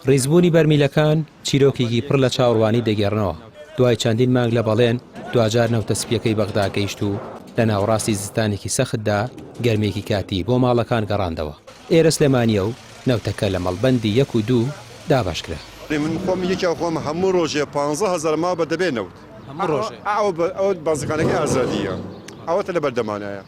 ڕیزبوونی بەرمیلەکان چیرۆکێکی پڕ لە چاوەڕوانی دەگێڕنەوە، دوای چەندین مانگ لە بەڵێن، دواجار نەوتە سپییەکەی بەغدا گەیشت و لە ناوەڕاستی زستانێکی سەختدا گەرمییەکی کاتی بۆ ماڵەکان گەڕاندەوە. ئێرە سلێمانییە و نەوتەکە لە مەڵبەندی یەک و دوو دابەشکرا. من خۆم یەکێ خۆم هەموو ڕۆژێ پانزە هەزارم ماوە بە دەبێ نەوت. هەموو ڕۆژێ؟ ئەوە ئەوە بازرگانەکەی ئازادییە ئەوەتە لە بەردەمانایە.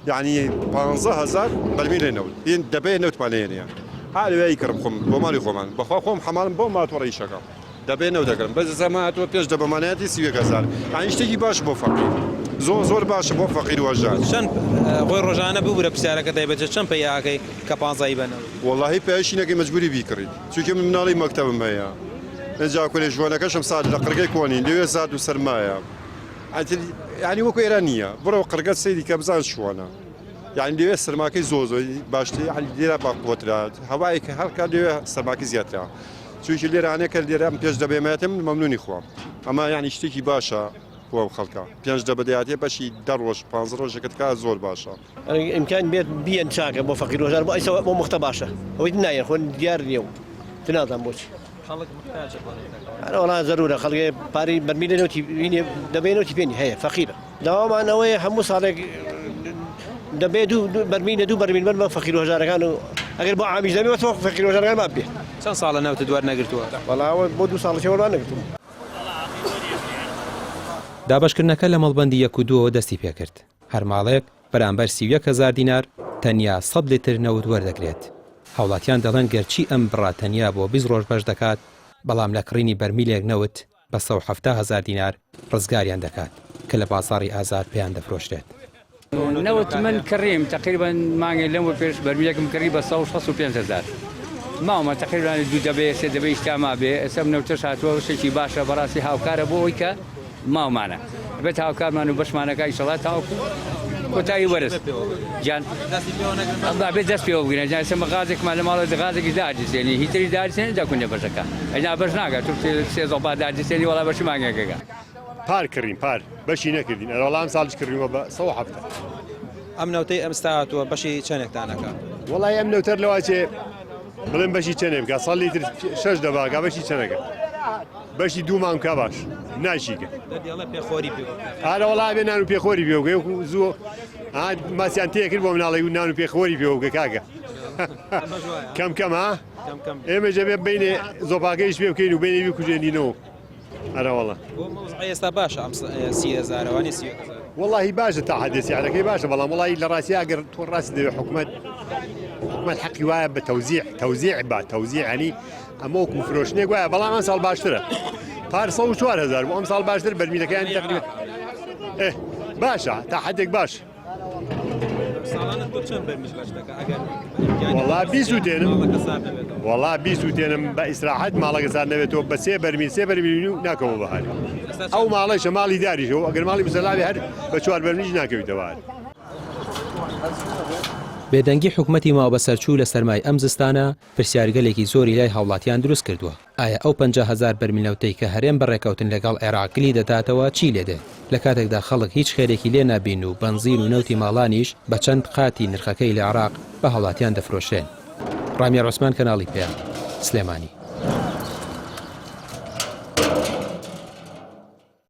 یەعنی 15000 بەرمیل نەوت یەن دەبەیە نەوتمان لێ نیە ها لەوێ کڕم خۆم بۆ ماڵی خۆمان بەخوا خۆم حەماڵم بۆ ماتۆڕ ئیشەکەم دەبێ نەوت دەکڕم بەس ئێستا هاتووە پێش دەبەمانایەتی 31000 یعنی شتێکی باش بۆ فەقیر زۆر زۆر باشە بۆ فەقیر و هەژار. چەند خۆی ڕۆژانە ببورە پرسیارەکە تایبەتە چەند پەیا ئەکەی کە پانزایی بە نەوت؟ وەڵاهی پەیاشی نەکەی مەجبوری بیکڕیت چونکە من مناڵی مەکتەبم هەیە ئینجا کورێ ژوەنەکەشم سارد لە قڕگەی کۆنین لەوێ سارد و سەرمایە ئیتر یانی وەکو ئێران نییە بڕۆ قڕگە سەیری کە بزان چۆنە یانی لەوێ سەرماکەی زۆر زۆر باشتر یانی لێرە باقوەترە هەوایەک هەرکات لەوێ سەرماکەی زیاترە چونکی لێرانە کە لێرە ئەم پێش دەبێمەتم مەمنونی خۆم ئەمە یانی شتێکی باشە بۆ ئەم خەڵکە پێنج دەبە دەیاتێ بەشی دە ڕۆژ پ ڕۆژەکەت کا زۆر باشە. ئیمکان بێت بیەن چاکە بۆ فەقیر هەژار بۆ ئەیسە بۆ مختە باشە ئەوەی نایەن خۆ دیار نییە و تنازان بۆچی خەڵک محتاجە بۆ نەوتەکە. ئەرە وەڵا زەرورە خەڵکێ پارەی بەرمیلە نەوتی وینێ دەبێ نەوتی پێ نیە هەیە فەقیرە داوامان ئەوەیە هەموو ساڵێک دەبێ دوو بەرمیلە دوو بەرمیل بەر بە فەقیر و هەژارەکان و ئەگەر بۆ عامیش دەبێ بەس بۆ فەقیر و هەژارەکان با بێ. چەند ساڵە نەوتت وەرنەگرتووە؟ وەڵا ئەوە بۆ دوو ساڵە چێ وەرمان نەگرتووم. دابەشکردنەکە لە مەڵبەندی یەک و دووەوە دەستی پێکرد، هەر ماڵێک بەرامبەر 31 هەزار دینار تەنیا سەد لیتر نەوت وەردەگرێت. هاوڵاتیان دەڵێن گەرچی ئەم بڕە تەنیا بۆ 20 ڕۆژ بەش دەکات، بەڵام لە کڕینی بەرمیلێک نەوت بە 170 هەزار دینار ڕزگاریان دەکات کە لە بازاڕی ئازاد پێیان دەفرۆشرێت. نەوت من کڕیم تەقریبەن مانگێ لەمەو پێش بەرمیلێکم کڕی بە 165 هەزار ماومە تەقریبان دوو دەبەیە سێ دەبەی شتا مابێ ئێستا ئەم نەوتەش هاتووە شتێکی باشە بەڕاستی هاوکارە بۆ ئەوەی کە ماومانە بێت هاوکارمان و بەشمانەکە ئیشەڵا تاوەکو کۆتایی وەرز گیان بێت دەست پێوە بگرن جا ئێستا غازێکمان لە ماڵەوە غازێکی داجسێنی هیتری داجسێنی دەکونێ بەشەکە ئەجا بەش ناگات تو سێ زۆپا داجسێنی وەڵا بەشی مانگێکەکە پار کڕین پار بەشی نەکردین ئەرەوەڵا ئەم ساڵیش کڕیومە بە 170. ئەم نەوتەی ئەمستا هاتووە بەشی چەنێکتان ئەکا؟ وەڵای ئەم نەوتەر لەواچێ بڵێم بەشی چەنێ بکا سەد لیتر شەش دەباکا بەشی چەنەکە بەشی دوو مانگ کا باش ناشیکە دەردی ئەڵێ پێخۆری پێ ئارە وەڵا بێ نان و پێخۆری پێ بکەی وەکو زوو ماسیان تێکرد بۆ مناڵی و نان و پێخۆری پێ بکە کاکە کەم کەم ها ئێمە جەبێ بینێ زۆپاکەیش پێ بکەین و بینێ بیکوژێنینەوە ئەرەوەڵا بۆ مەوزعی ئێستا باشە ئەم 30000 وانی 31000 واللهی باشە تا حدێ سعرەکەی باشە بەڵام وڵی لە ڕاستی ئەگەر تۆ ڕاستی دەوێت حکومت حکومت حەقی وایە بە تەوزیع تەوزیع با تەوزیع ینی ئەمە وەکو فرۆشتنێک وایە بەڵام ئەم ساڵ باشترە پار 104000 بۆ ئەم ساڵ باشتر بەرمیلەکەیان تقریبا باشە تا حدێک باش وەڵا بیسووتێنم وەڵا بیسووتێنم بە ئیسراحەت ماڵەکە سارد نەبێتەوە بە سێ بەرمیل سێ بەرمیل و ناکەوە بەهار ئەو ماڵەیشە ماڵی داریشەوە ئەگەر ماڵی مسەلاوی هەر بە چوار بەرمیلیش ناکەویتەوە هەر. بێدەنگی حکومەتی ماوەبەسەرچوو لە سەرمای ئەم زستانە پرسیارگەلێکی زۆری لای هاوڵاتیان دروست کردووە، ئایا ئەو 50 هەزار بەرمیل نەوتەی کە هەرێم بە ڕێکەوتن لەگەڵ عێراق گلی دەداتەوە چی لێ دێ؟ لە کاتێکدا خەڵک هیچ خێرێکی لێ نابین و بەنزین و نەوتی ماڵانیش بە چەند قاتی نرخەکەی لە عێراق بە هاوڵاتیان دەفرۆشرێن. ڕامیار عوسمان کەناڵی پەیام، سلێمانی.